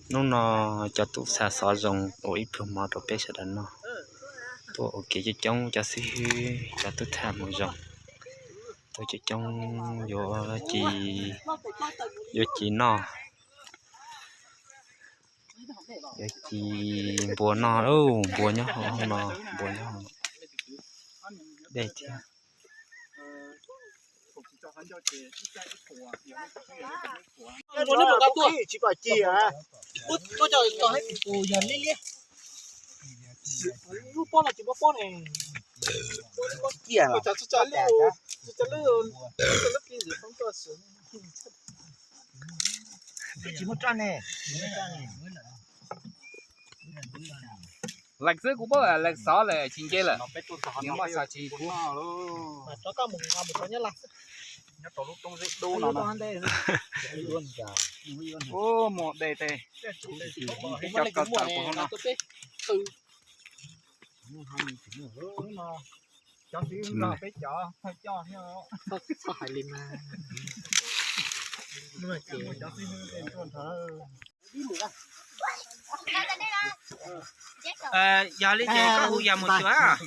Hnub no cov tub xa xov zoo ua ib pluag mov rau peb sawv daws noj. Tuaj ua kev coob coob cov xib hwb cov tub thaj mus zoo. Tuaj coob coob yuav ci, yuav ci noj. Yuav ci npua noj, npua nyob hauv no, npua nyob hauv dej thiab. Lees xwb kuv paub lees xov lawm tsis nce lawm. Nws muaj xov tsis. Ub, muaj dej tej. Ib co kaw taws puas hauv no. Yog li ces koj hu yog mus xyuas.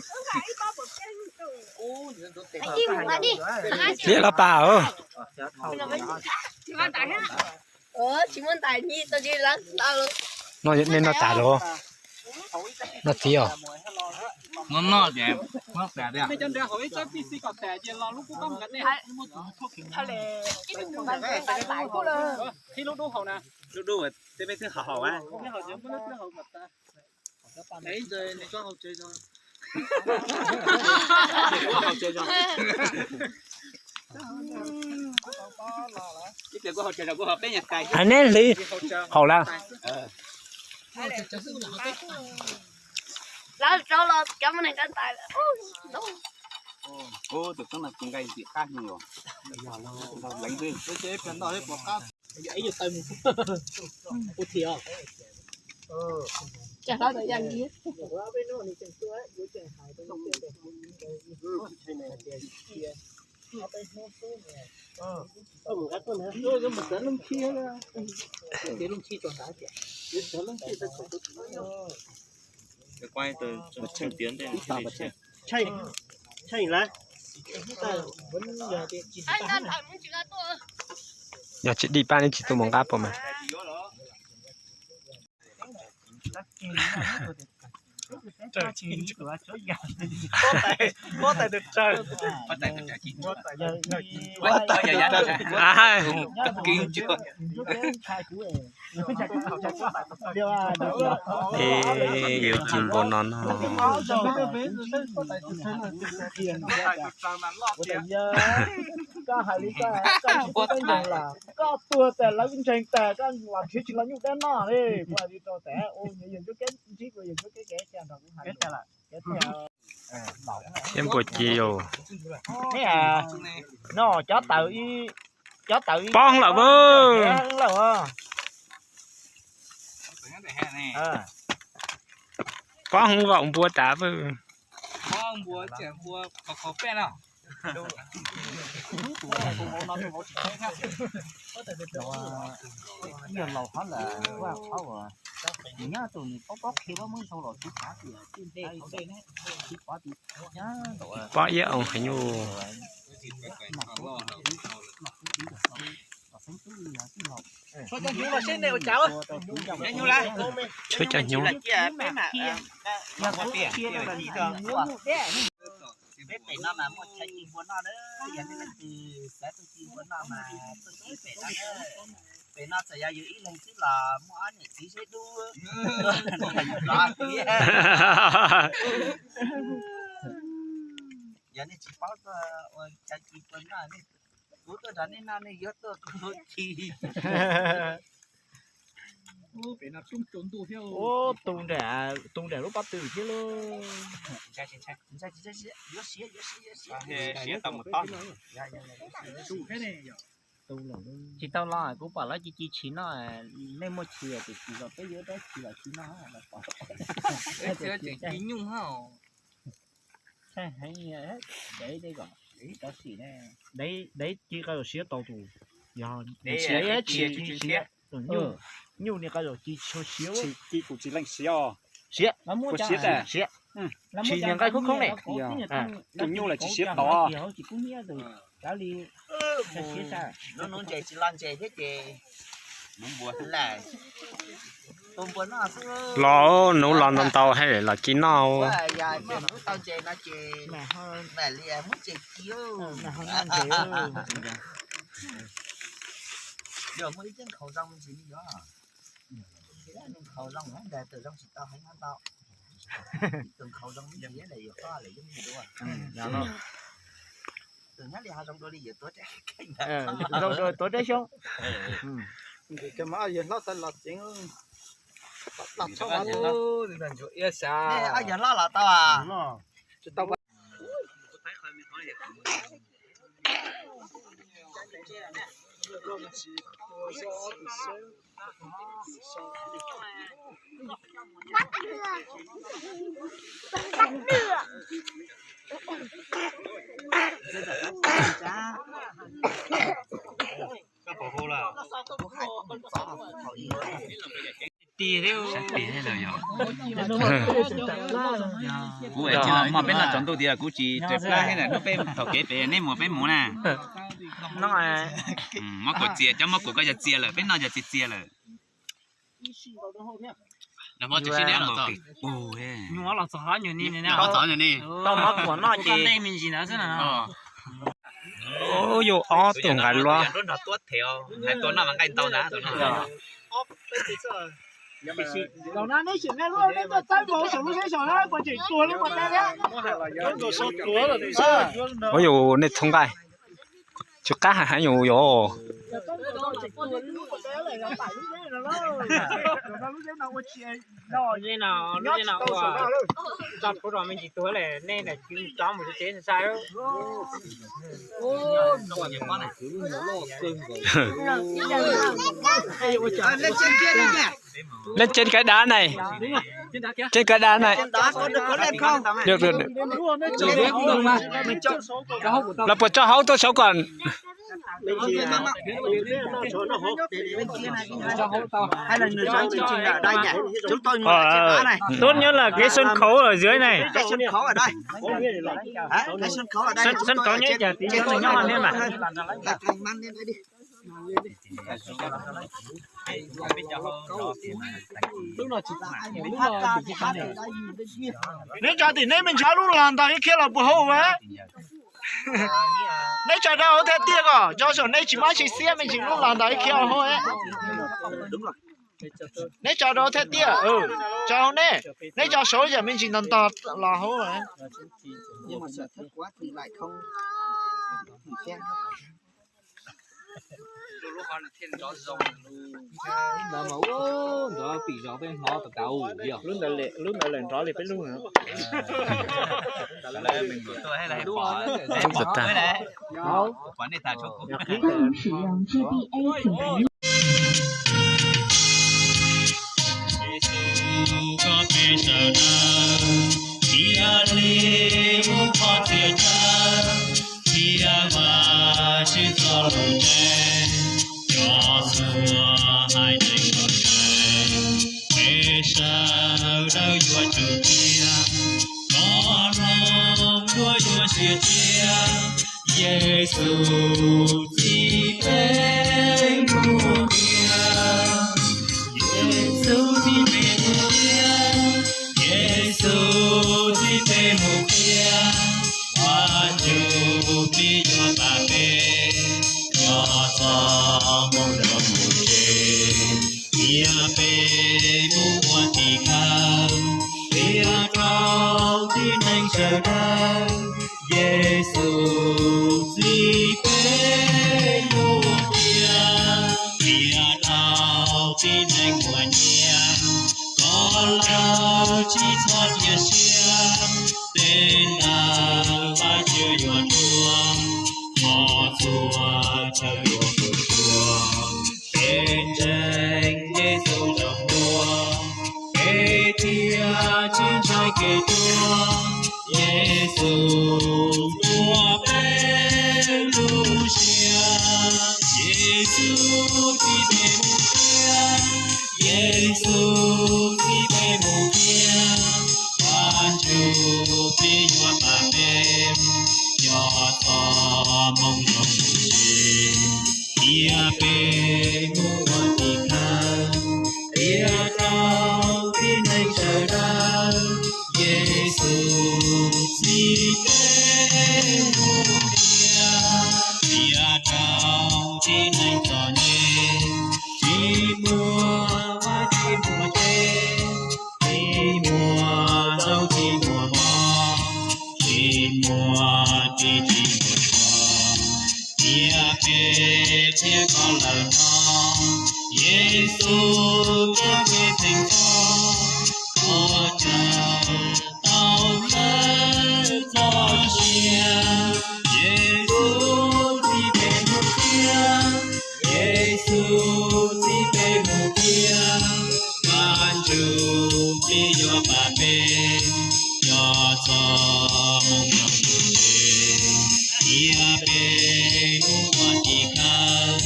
Liab los pas. No nej noj tas los? Noj txiv os. Neb hliv haum lawm. Yog tsis dim paj neb tsis tuaj mus nqab puas mas. Yuav ci npua no no. Koj tuag tas lawv ntseeg tas koj los nrhiav tsis los nyuj dab noj li. Kuv hais li rau tas ua yawg Ntsuab Keb ntsib kuv yawg Ntsuab Keb kev cas nrog kuv hais. Thiab npua ci os. No cov taws ib, cov taws ib pob lawm. Pob hwv vaum npua tas. Yog laus qhov lawm, vaj qhov uas nws nyob tus nws pob pob qhi pob muab ntshau los tsis xav tias tij ntej tsis xav tias pob iab oo heev. Tshuav cov hnyuv. Peb pem no mas muaj chaw ci npua noj na, yog nej leej twg xav tuaj ci npua noj mas tuaj ci pem no na. Pem no txawm yog yus ib leeg xwb los muaj ob niam txiv sib dub. Yog nej tsis paub tuaj ua chaw ci npua noj, kuv tuaj nrog nej noj nej yuav tuaj kuv ci. Ub, tu nram, tu nram lub pob tw thiab lauj. Tsis tau los kuv pom lawv ci ci tshis noj, nej muaj tshis ces tsis los peb yuav dab tshis los tsis noj los pom. Dev ci qe siav tau tus, yog tsis nyuj. Nyuj niag qab zos ci tsis siav, ci kuv tsis leej siav os. Siav, kuv siav tas siav. Tsis niag nqaij khoob khoob ne. Tus nyuj los tsis siav tau. Los nuv los ntau ntau hais los ci noj. Zoo dua tuav rab xyoob. Yawg hlob los tau. Tis thiab. Kuv tsis los mog, peb noj tsaus ntuj tias kuv tsis raws plab thiab, hnub peb thaum kev pem nej mus peb mus na. Mob kuv txias, cov mob kuv koj yog txias lawm, peb noj yog txias txias lawm. Tau mob kuam noj ces yus ob tug nqaij luab. Ua yus nej txhob nqaij, tsis qab hais yus yog. Lên trên cái đá này. Trên cái đá này. Được, được, được. Là puas tso hauv tuaj saud kom. Tốt nhất là cái sân khấu ở dưới này. Sân khấu nhất là tí cho nó ngon hơn mà. Neb tso tim neb me ntsis lub los ntawd ib khiab los puas hauj ua? Neb tso rau hauv thiab tiag kom tso saum neb tsis muaj tsis xiab me ntsis lub los ntawd ib khiab hauj. Neb tso rau thiab tiag, tso hauv neb, neb tso saud yam me ntsis ntog ntog los hauj. Lub ntawd lawm nrov li peb lub. Koj peb sawv daws thiaj li muab qhov txhia chaw thiab Vajtswv txoj lus tseg, cov txhua haiv neeg nkaum tsev, peb sawv daws yuav tsum qhia, koj los yuav yuav siab thiab. Yexus txib peb mus qhia, Yexus txib peb mus qhia, Yexus txib peb mus qhia, Vajtswv pib yuav tas peb, cov txoj moo zoo mus tsev, qhia peb mus ua tim khawv, qhia rau tib neeg sawv daws. Yexus txib peb mus qhia, qhia rau tib neeg muaj nyiaj, kom lawv tsis txhob cia siab, tej ntawd Vajtswv yuav tuaj, qhov txhua chaw yuav puas tsuaj. Kev ntseeg Yexus zoo dua, peb thiaj tsis ntshai kev tuag. Yexus tuav peb lub siab, Yexus txib peb mus qhia, Yexus txib peb mus thiab, Vaj Ntsujplig yuav pab peb, cov txoj moo zoo mus tsev, cia peb mus ua tim khawv, qhia rau tib neeg sawv daws, Yexus txib peb mus thiab, qhia rau tib neeg txom nyem, tsis muaj vaj tsis muaj tsev, tsis muaj zaub tsis muaj mov, tsis muaj ris tsis muaj tsho, cia peb qhia kom lawm no, Yexus coj peb txeem txhob, ua tsaug tau lawm txoj sia. Yexus txib peb mus thiab, Yexus txib peb mus thiab, Vaj Ntsujplig yuav pab peb, cov txoj moo zoo mus tsev, cia peb mus ua tim khawv,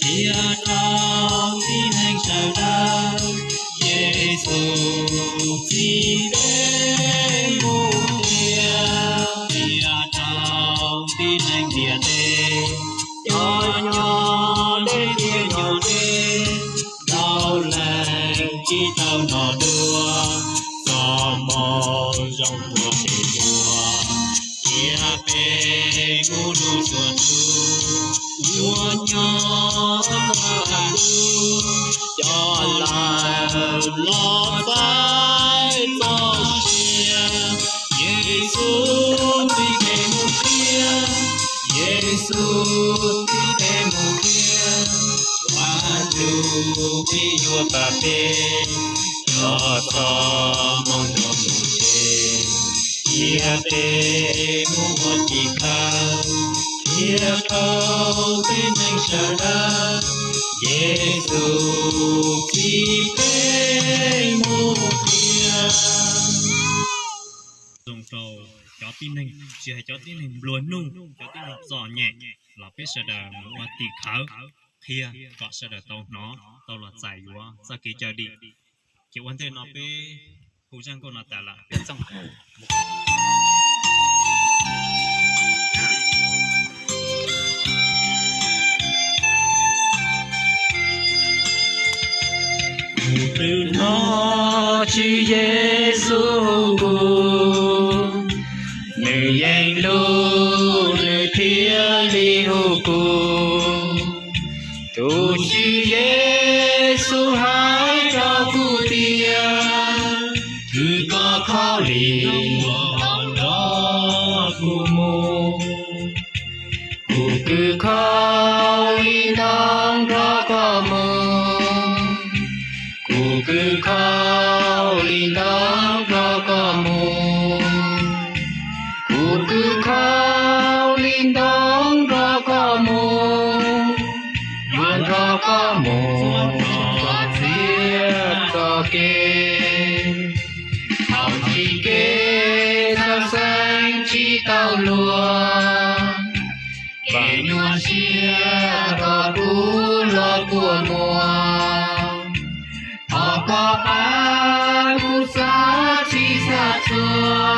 qhia rau tib neeg sawv daws, Yexus txib peb mus thiab, qhia rau tib neeg ntiaj teb, cov nyob deb thiab nyob deb, ntau leej tsis tau hnov dua txoj moo zoo uas peb muaj, cia peb mus rau txhua tus uas nyob thoob qab ntuj, coj lawv los txais txoj sia. Yexus txib peb mus thiab, Yexus txib peb mus thiab, Vaj Ntsujplig yuav pab peb, cov txoj moo zoo mus tsev, cia peb mus ua tim khawv, qhia rau tib neeg sawv daws, Yexus txib peb mus thiab. Zoo rau cov tib neeg, tsis hais cov tib neeg nplua nuj, cov tib neeg txom nyem los peb sawv daws mus ua tim khawv, qhia kom sawv daws tau hnov, tau los txais yuav txoj kev cawm dim. Ces ua ntej no peb hu zaj nkauj no tas lawm. Kuv twb hnov Tswv Yexus hu kuv, nws yeej hlub nws thiaj li hu kuv. Tus Tswv Yexus hais rau kuv tias, thov koj khaum li ntoo nrog kuv mus. Kuv kwv khaum li ntoo nrog koj mus. Kuv kwv khaum li ntoo nrog koj mus. Kuv kwv khaum li ntoo nrog koj mus, yuav nrog koj mus txog txhia txoj kev. Thaum chiv kev txhawj xeeb tsis tau luag, kev nyuaj siab rau kuv los kua muag. Thov koj pab kuv txhob txhij txhob txhua,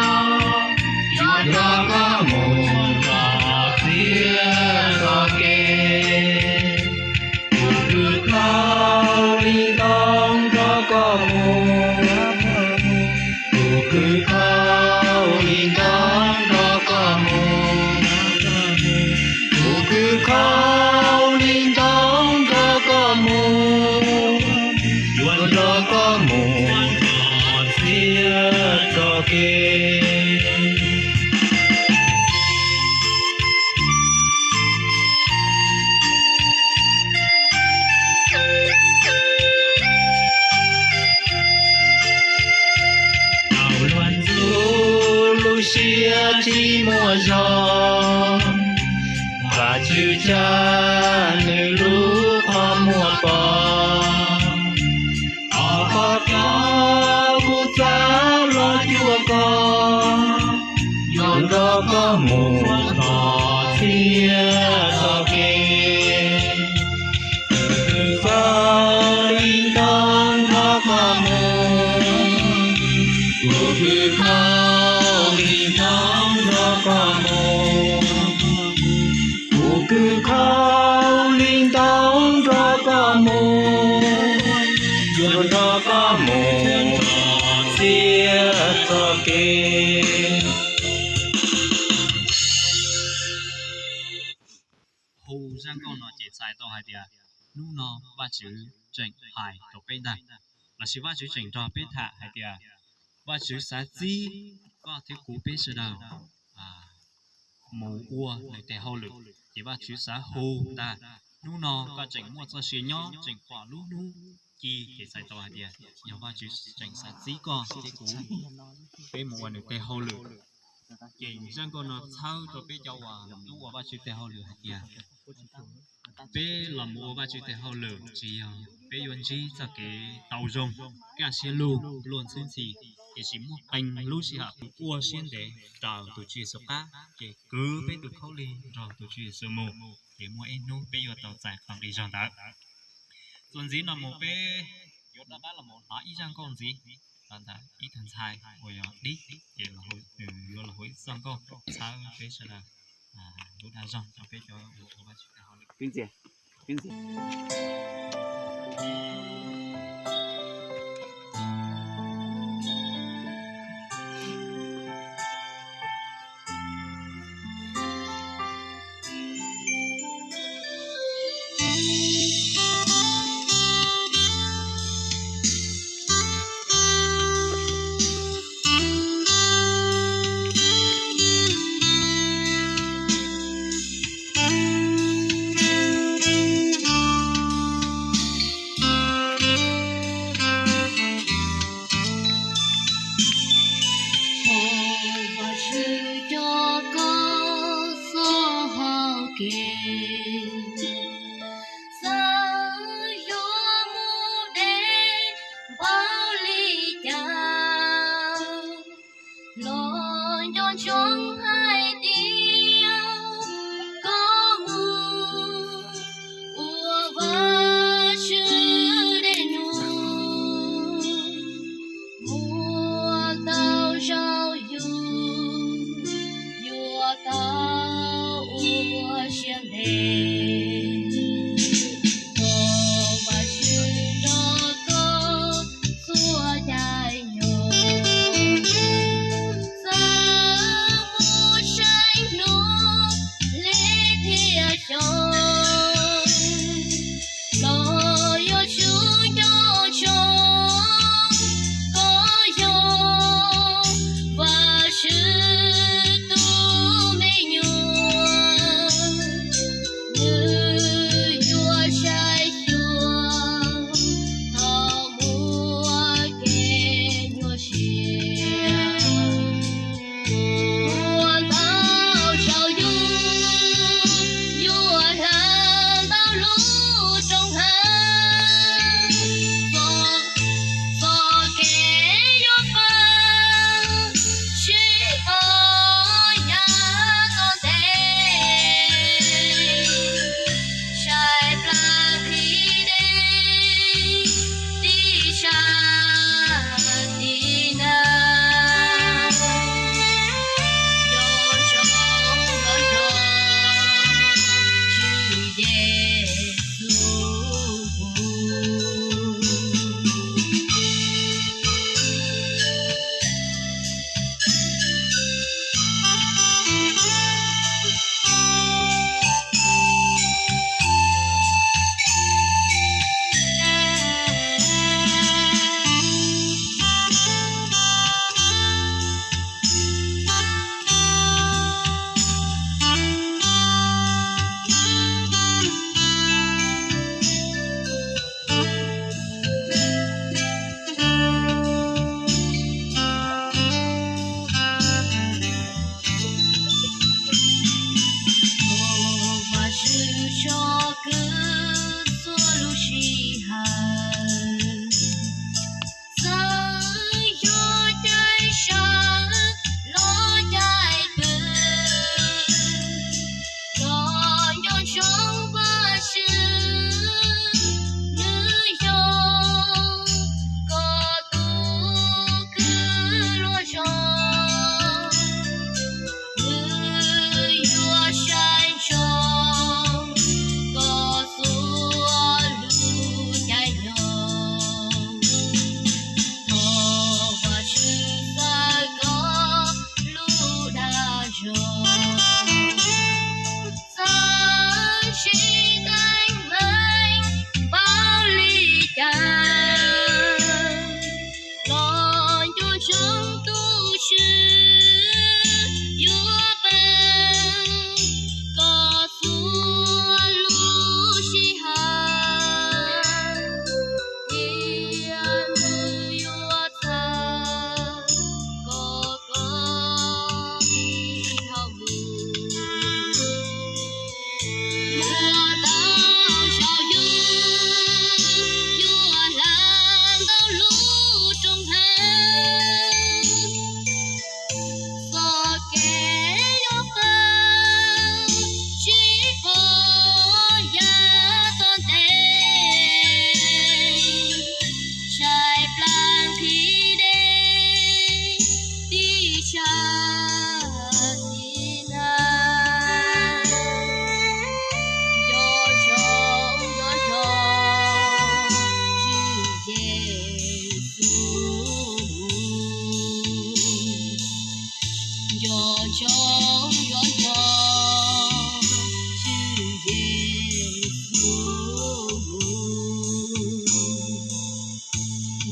yuav nrog koj mus txog txhia txoj kev. Kuv kwv khaum li ntoo nrog koj mus. Kuv kwv khaum li ntoo nrog koj mus. Kuv kwv khaum li ntoo nrog koj mus, yuav nrog koj mus txog txhia txoj kev. Thaum luag ntxub lub siab tsis muaj zog, Vajtswv tsa nws lub qhov muag pom. Thov koj coj kuv txawv los cuag koj, yuav nrog koj mus txog txhia txoj kev. Kuv kwv khaum li ntoo nrog Kws khaub lig ntawd nrog koj mus, kuv kws khaub lig ntawd nrog koj mus, yuav nrog koj mus txhua txoj kev. Hu zaj nkauj no ces txhais tau hais tias hnub no Vajtswv tseem hais rau peb ntag, lossis Vajtswv tseem nrog peb tham hais tias Vajtswv xav txib koj thiab kuv peb sawv daws mus ua nws tes hauj lwm, ces Vajtswv xav hu ntag. Hnub no koj tseem muaj txoj sia nyob, tseem pom lub hnub ci, ces txhais tau hais tias yog Vajtswv tseem xav txib koj thiab kuv peb mus ua nws tes hauj lwm. Ces zaj nkauj no txhawb rau peb cov uas tub ua Vajtswv tes hauj lwm hais tias peb los mus ua Vajtswv tes hauj lwm tsis yog peb yuav ntsib txoj kev tau zoo, kaj siab lug, luag ntxhi ntxhi, tiam sis muaj qee lub sij hawm ua siab ntev raws tus Tswv Yexus qab, ces kwv peb tus khaub lig nrog tus Tswv Yexus mus, ces muaj ib hnub peb yuav tau txais qee qis zog ntawd. Txuas ntxiv no mus peb yuav rov qab los mus hnov ib zaj nkauj ntxiv los ntawm ib tug ntxhais uas yog Dib, ces nws yuav los hu ib zaj nkauj txhawb peb sawv daws lub dag zog rau peb cov ua Vajtswv tes hauj lwm.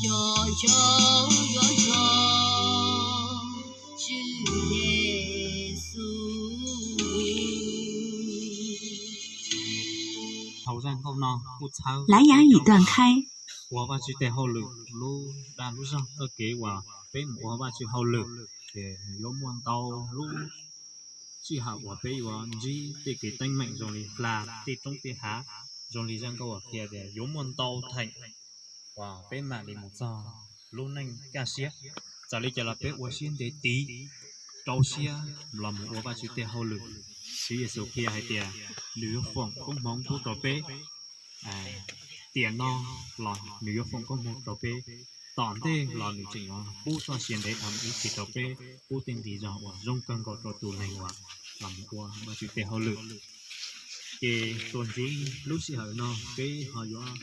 Xyov xyov yuav yog Tswv Yexus. Hauv zaj nkauj no kuj txhawb Lái Yá Ym Daj Nqhaib ua Vajtswv tes hauj lwm lub dag lub zog txoj kev uas peb mus ua Vajtswv hauj lwm, ces nws yuav muaj ntau lub sij hawm uas peb yuav ntsib tej kev teeb meem zoo li hla tej roob tej hav, zoo li zaj nkauj uas qhia tias yuav muaj ntau theem uas peb mam li mus txog lub neej kaj siab. Txawm li cas los peb ua siab ntev tiv, rau siab los mus ua Vajtswv tej hauj lwm. Tswv Yexus qhia hais tias nws yuav foom koob hmoov pub rau peb. Tiam no los nws yuav foom koob hmoov rau peb, tom ntej los nws tseem yuav pub txoj sia ntev dhawv mus ib txhis rau peb, pub tej nqi zog uas zoo kawg nkaus rau tus neeg uas los mus ua Vajtswv tej hauj lwm. Ces txuas ntxiv lub sij hawm no peb ho yuav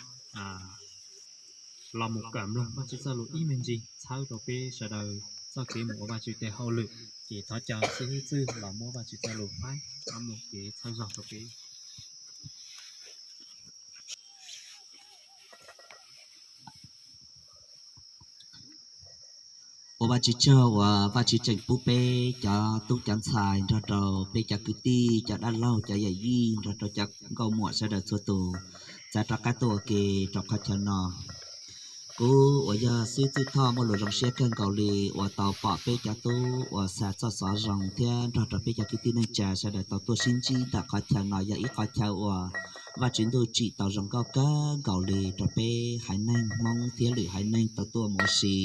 los mus kawm mloog Vajtswv txoj lus ib me ntsis txhawb rau peb sawv daws txoj kev mus ua Vajtswv tej hauj lwm. Ces thov caw xib hwb Txwj los muab Vajtswv txoj lus faib, muab kev txhawb zog rau peb. Ua Vajtswv tsaug uas Vajtswv tseem pub peb cov tub cov ntxhais nrog rau peb cov kwv tij, cov dab laug, cov yawm yij, nrog rau cov nkauj muam sawv daws txhua tus txav rov qab tuaj ua ke rau qhov chaw no. Kuv uas yog xib hwb Txwj Thoj muaj lus zoo siab kawg nkaus li uas tau pom peb cov tub uas xa txoj xov zoo thiab nrog rau peb cov kwv tij neej tsa sawv daws tau tuaj sib ntsib ntawm qhov chaw no. Yog ib qhov chaw uas Vajtswv ntuj tsim tau zoo nkauj kawg nkaus li rau peb haiv neeg Hmoob thiab lwm haiv neeg tau tuaj mus ua si.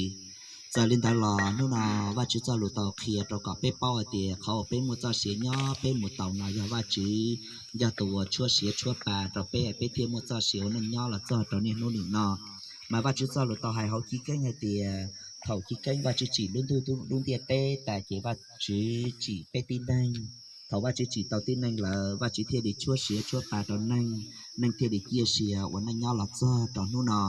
Txawm li ntawd los hnub no Vajtswv txoj lus tau qhia rau kom peb paub hais tias qhov uas peb muaj txoj sia nyob peb mus taus no yog Vajtswv yog tus uas tshuab siav tshuab pa rau peb, peb thiaj muaj txoj sia ua neej nyob los txog rau niaj hnub nim no. Mas Vajtswv txoj lus tau hais hauv Chiv Keeb hais tias thaum chiv keeb Vajtswv tsim lub ntuj lub ntiaj teb tas ces Vajtswv tsim peb tib neeg. Thaum Vajtswv tsim tau tib neeg lawm, Vajtswv thiaj li tshuab siav tshuab pa rau neeg, neeg thiaj li ciaj sia ua neej nyob los txog rau hnub no.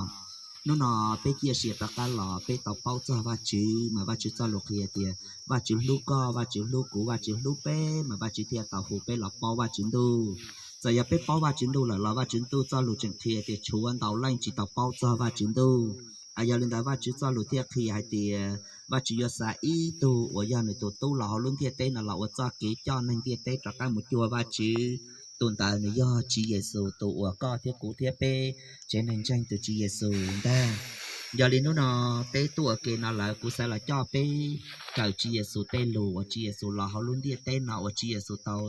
Hnub no peb ciaj sia rov qab los peb tau paub txog Vajtswv, mas Vajtswv txoj lus qhia tias Vajtswv hlub koj, Vajtswv hlub kuv, Vajtswv hlub peb, mas Vajtswv thiaj tau hu peb los paub Vajtswv ntuj. Txawm yog peb paub Vajtswv ntuj lawm los Vajtswv ntuj txoj lus tseem qhia tias tshuav ntau leej tsis tau paub txog Vajtswv ntuj. Yog li ntawd Vajtswv txoj lus thiaj qhia hais tias Vajtswv yuav xa ib tug uas yog nws tus tub los hauv lub ntiaj teb no los ua txoj kev coj neeg ntiaj teb rov qab mus cuag Vajtswv. Tus ntawd nws yog Tswv Yexus tus uas koj thiab kuv thiab peb tsev neeg ntseeg tus Tswv Yexus ntag. Yog li hnub no peb tuaj ua ke no lawm kuv xav los coj peb kawm Tswv Yexus tej lus uas Tswv Yexus los hauv lub ntiaj teb no uas Tswv Yexus tau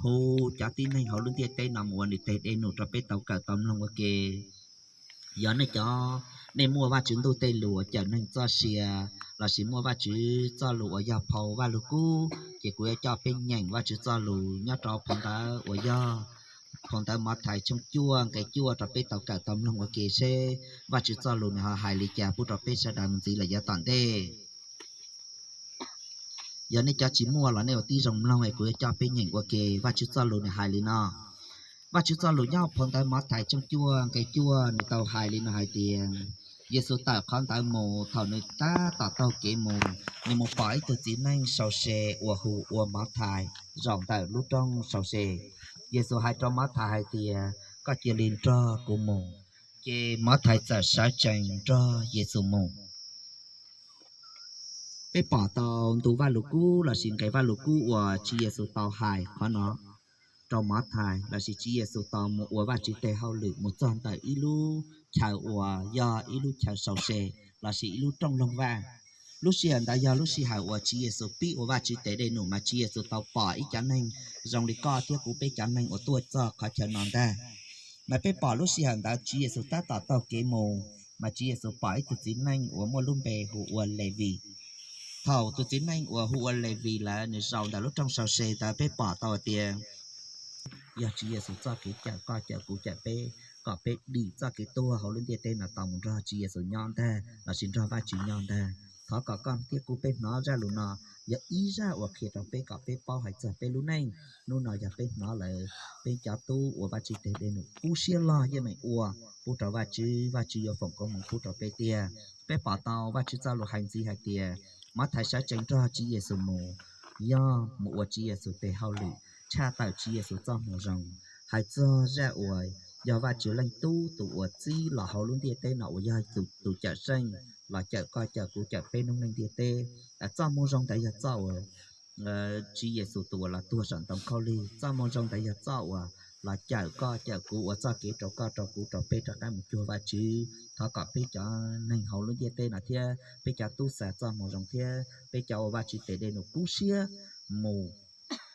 hu cov tib neeg hauv lub ntiaj teb no mus ua nws tes dej num rau peb tau kawm tau mloog ua ke. Yog nej cov, nej muaj Vajtswv ntuj tej lus uas cawm neeg txoj sia lossis muaj Vajtswv txoj lus uas yog phau Vajluskub ces kuv yuav coj peb nyeem Vajtswv txoj lus nyob rau phau ntawv uas yog phau ntawv Mawv Thais tshooj cuaj nqe cuaj rau peb tau kawm tau mloog ua ke seb Vajtswv txoj lus nws ho hais li cas pub rau peb sawv daws mus ntxiv lawm yav tom ntej. Yog nej cov tsis muaj los nej ua tib zoo mloog es kuv yuav coj peb nyeem ua ke. Vajtswv txoj lus nws hais li no. Vajtswv txoj lus nyob phau ntawv Mawv Thais tshooj cuaj nqe cuaj nws tau hais li no hais tias, Yexus tawm qhov ntawd mus, thaum nws tab tom taug kev mus, nws mus pom ib tug txiv neej sau se uas hu ua Mawv Thais zaum ntawm lub rooj sau se. Yexus hais rau Mawv Thais hais tias, koj cia li nrog kuv mus. Ces Mawv Thais txawm sawv tsees nrog Yexus mus. Peb pom tau ntu Vajluskub lossis nqe Vajluskub uas Tswv Yexus tau hais qhov no rau Mawv Thais lossis Tswv Yexus tau mus ua Vajtswv tes hauj lwm mus txog ntawm ib lub chaw uas yog ib lub chaw sau se lossis ib lub rooj loog vaj. Lub sij hawm ntawd yog lub sij hawm uas Tswv Yexus pib ua Vajtswv tes dej num mas Tswv Yexus tau pom ib cov neeg zoo li koj thiab kuv peb cov neeg uas tuaj txog qhov chaw no ntag. Mas peb pom lub sij hawm ntawd Tswv Yexus tab tom taug kev mus, mas Tswv Yexus pom ib tug txiv neej uas muaj lub npe hu ua Levis. Thaum tus txiv neej uas hu ua Levis lawm nws zaum ntawm lub rooj sau se ntawd peb pom tau hais tias yog Tswv Yexus txoj kev cawm koj cawm kuv cawm peb kom peb dim txoj kev tuag hauv lub ntiaj teb no tau mus nrog Tswv Yexus nyob ntag lossis nrog Vajtswv nyob ntag. Thov kom koj thiab kuv peb hnov zaj lus no yog ib zaj uas qhia rau peb kom peb paub hais txog peb lub neej. Hnub no yog peb hnov lawm, peb cov tub uas Vajtswv tes dej num kub siab log yeej meem ua pub rau Vajtswv, Vajtswv yuav foom koob hmoov pub rau peb tiag. Peb pom tau Vajtswv txoj lus hais ntxiv hais tias, Mawv Thais sawv tsees nrog Tswv Yexus mus, yog mus ua Tswv Yexus tes hauj lwm, tshaj tawm Tswv Yexus txoj moo zoo. Hais txog zaj uas yog Vajtswv Leej Tub tus uas txib los hauv lub ntiaj teb no uas yog tus cawm seej los cawm koj cawm kuv cawm peb noob neej ntiaj teb. Txoj moo zoo ntawd yog txoj uas Tswv Yexus tus uas los tuag saum ntoo khaub lig. Txoj moo zoo ntawd yog txoj uas los cawm koj cawm kuv ua txoj kev rau koj rau kuv rau peb rov qab mus cuag Vajtswv. Thov kom peb cov neeg hauv lub ntiaj teb no thiab peb cov tub xa txoj moo zoo thiab peb cov ua Vajtswv tes dej num kub siab mus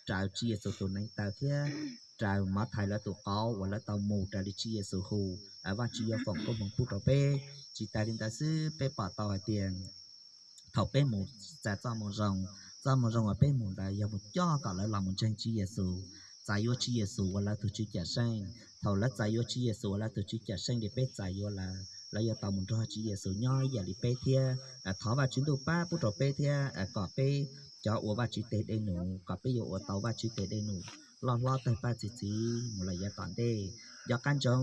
raws Tswv Yexus tus neev taw thiab raws Mathais lawv tus qauv uas lawv tau mus raws li Tswv Yexus hu. Vajtswv yuav foom koob hmoov pub rau peb. Tsis tas li ntawd xwb, peb pom tau hais tias thaum peb mus xa txoj moo zoo, txoj moo zoo uas peb mus ntawd yog mus coj kom lawv los mus ntseeg Tswv Yexus, txais yuav Tswv Yexus ua lawv tus Tswv cawm seej. Thaum lawv txais yuav Tswv Yexus ua lawv tus Tswv cawm seej li peb txais yuav lawv, lawv yuav tau mus nrog Tswv Yexus nyob ib yam li peb thiab. Thov Vajtswv ntuj pab pub rau peb thiab kom peb cov ua Vajtswv tes dej num kom peb yuav ua tau Vajtswv tes dej num loj hlob tawg paj txi txiv mus lawm yav tom ntej. Nco qab ntsoov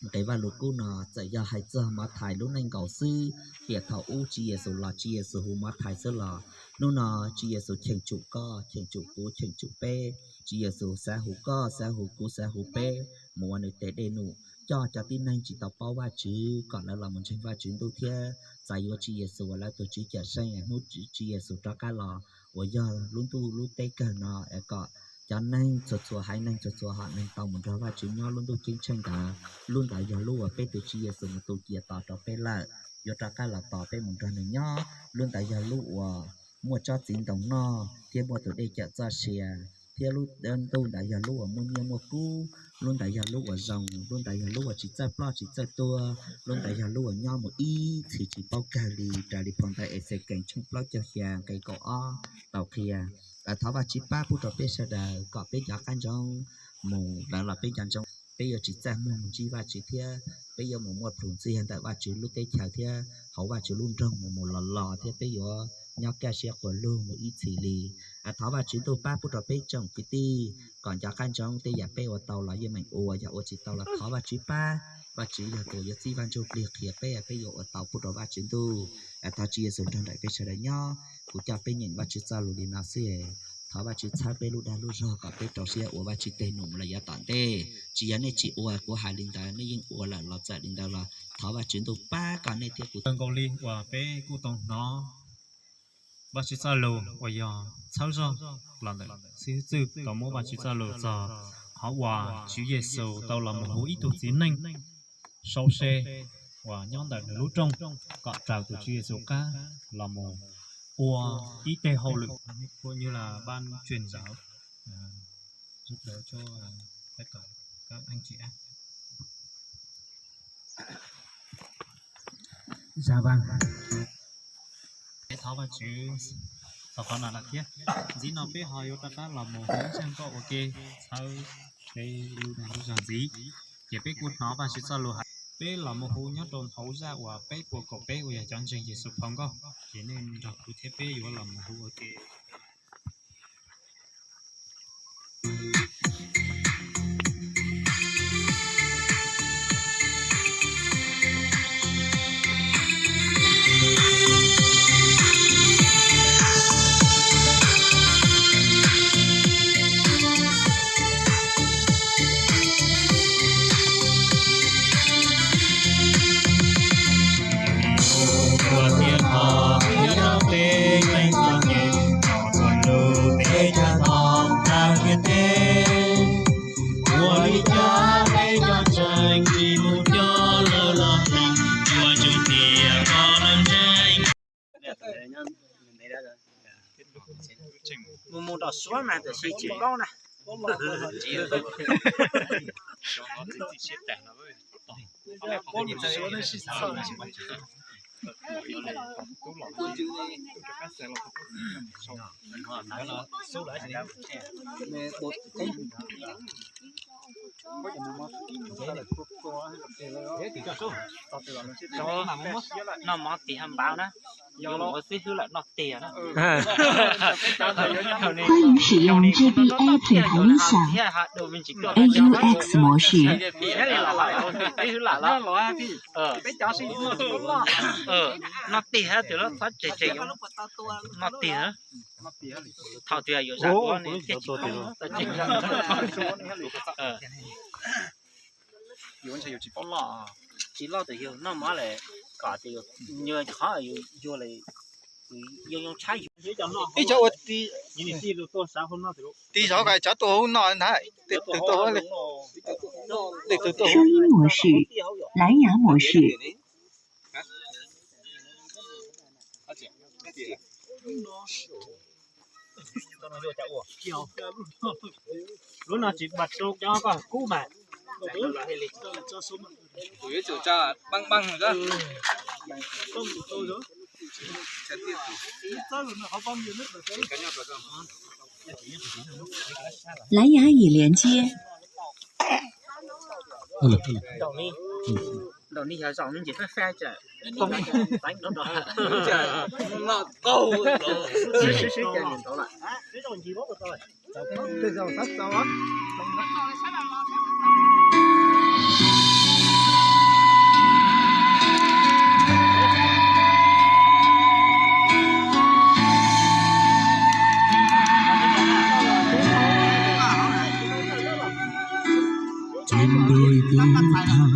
nqe Vajluskub no txawm yog hais txog Mathais lub neej nkaus xwb, tiam thaum ub Tswv Yexus los Tswv Yexus hu Mathais xwb los hnub no Tswv Yexus cheem tsum koj, cheem tsum kuv, cheem tsum peb. Tswv Yexus xav hu koj, xav hu kuv, xav hu peb mus ua nws tes dej num coj cov tib neeg tsis tau paub Vajtswv kom lawv los mus ntseeg Vajtswv ntuj thiab txais yuav Tswv Yexus ua lawv tus Tswv cawm seej hnub Tswv Yexus rov qab los uas yog lub ntuj lub teb kawg no es kom cov neeg txhua txhua haiv neeg txhua txhua hom neeg tau mus nrog Vajtswv nyob lub ntuj ceeb tsheej ntawd. Lub ntawd yog lub uas peb tus Tswv Yexus mus tu cia tos rau peb lawm, yuav rov qab los tos peb mus nrog nws nyob. Lub ntawd yog lub uas muaj tsob txiv ntoo noj thiab muaj tus dej cawm txoj sia, thiab lub ntuj ntawd yog lub uas muaj nyiaj muaj kub. Lub ntawd yog lub uas zoo, lub ntawd yog lub uas tsis txawj ploj tsis txawj tuag, lub ntawd yog lub uas nyob mus ib txhis tsis paub kawg li, raws li phau ntawv Exekees tshooj plaub caug xya nqe kaum ob tau qhia. Thov Vajtswv pab pub rau peb sawv daws kom peb nco qab ntsoov mus lawm los peb nco ntsoov peb yuav tsis txaj muag mus ntsib Vajtswv thiab peb yuav mus muaj plhus ntxiag ntawm Vajtswv lub teb chaws thiab hauv Vajtswv lub nroog mus mus los los thiab peb yuav nyob kaj siab quas lug mus ib txhis li. Thov Vajtswv ntuj pab pub rau peb tsoom kwv tij kom nco qab ntsoov tej yam peb ua tau los yeej meem ua, yog ua tsis tau los thov Vajtswv pab. Vajtswv yog tus yuav txib Vaj Ntsuj Plig qhia peb, peb yuav ua tau pub rau Vajtswv ntuj. Thov Tswv Yexus nrog nraim peb sawv daws nyob. Kuv coj peb nyeem Vajtswv txoj lus li no xwb, thov Vajtswv txhawb peb lub dag lub zog kom peb rau siab ua Vajtswv tes num mus lawm yav tom ntej. Tsis yog nej tsis ua kuv hais li ntawd, nej yeej ua lawm los txawm li ntawd los thov Vajtswv ntuj pab kom nej thiab kuv. Nkaus li uas peb kuj tau hnov Vajtswv txoj lus uas yog txhawb zog los ntawm xib hwb Txwj tau muab Vajtswv txoj lus txog qhov uas Tswv Yexus tau los mus hu ib tug txiv neej sau se uas nyob ntawm nws lub rooj kom raws tus Tswv Yexus qab los mus ua ib teg hauj lwm, cũng như là ban truyền giáo, à, giúp đỡ cho, à, tất cả các anh chị em. Dạ vâng. Peb thov Vajtswv txog qhov no lawm thiab. Ntxiv no peb ho yuav rov qab los mus hu ib zaj nkauj ua ke txhawb peb lub dag lub zog ntxiv. Ces peb kuj hnov Vajtswv txoj lus hais, peb los mus hu nyob rau hauv zaj uas peb puas kaum peb uas yog cov ntseeg Yexus phau nkauj. Ces nej nrog kuv thiab peb yuav los mus hu ua ke. Ua tiav hom nyob rau peb leej txom nyem, txhua lus peb cov thov tag ntiaj teb. Ua li cas peb cov ntseeg tsis mus coj lawv los mloog, ua tsuj tias kom lawv ntseeg. Mus mus rau Suav mas tiam sis tsis paub na. Noj mov tiag npaum na. Ua xib hwb lawm noj tiag na. 欢迎使用J B A品牌音响，A U X模式。 Noj tiag tiag, noj tiag. Thaum twg yuav zam ua ne thiaj tsis tau. Yuav ntshe yus tsis paub loj, tsis loj tus yug noj mov lawm, kom tias yus nyuag qhov yus yug lawm, yus yoo yoo tshab yug. Ib cov ua ti, ti zov kom cov tuaj hauv no na, leej twg tuaj hauv, leej twg tuaj hauv. 声音模式、蓝牙模式。 Lub no tsis npaj rau cov koj kub mas. Tus yuav tsum tso npaj npaj xwb. 蓝牙已连接。 Ntaus ni yog zaum me ntsis fab fab tsam poob teeb rau. Sib sib sib ces nws ntaus lawm. Trên đồi tung thang,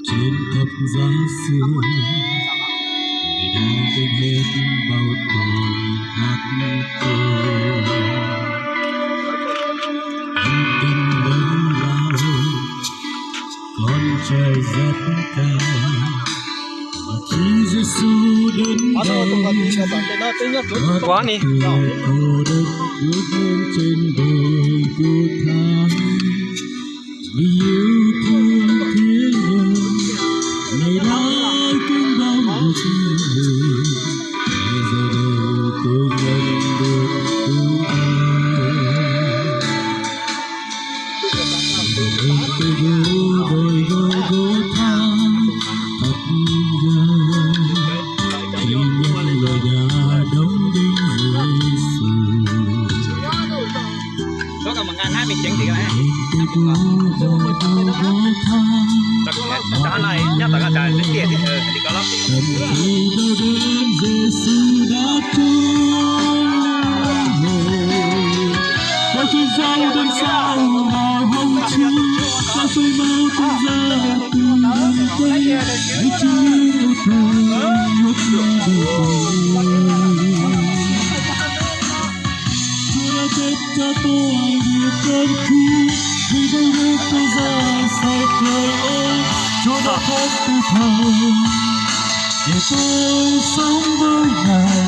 trên thập giá xưa, người đã quên hết bao tổn thất tôi. Ân cần lớn lao, con trai dắt cay, mà khi Giêsu đến đây, Ủa nè. Người cô đơn bước lên trên đồi Gôlgôtha. Vì yêu thương thế gian, Ngài đã gánh bao nhục nhã, để giờ đây tôi nhận được cứu an. Để tôi đua đòi Gôlgôtha thật dài, khi nhận lời đã đóng đinh Giêsu. Txhob kom mas nqa hnab me ceev tim ko. Txhob kom nyob tom ko tas li tiag tiag li ko los. Tôi rao đớn Giêsu đã trôi lòng hồn. Bao tôi rao đớn sao vào hồng chúa. Bao tôi mau tôi ra từ đây. Hãy chứng minh ôi trời ngút ngàn đời. Chúa đã chết cho tôi nhiều cơn khi, vì tôi được tôi ra sạch lỗi. Chúa đã thoát tôi thầu, để tôi sống với Ngài,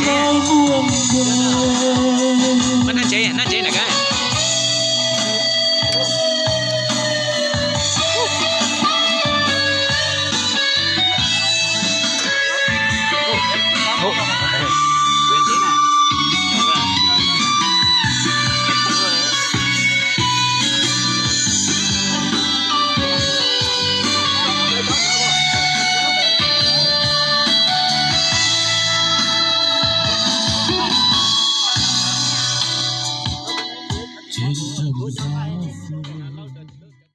nỗi muộn buồn. Nó chế, nó chế là cái. Trên trần gian xưa.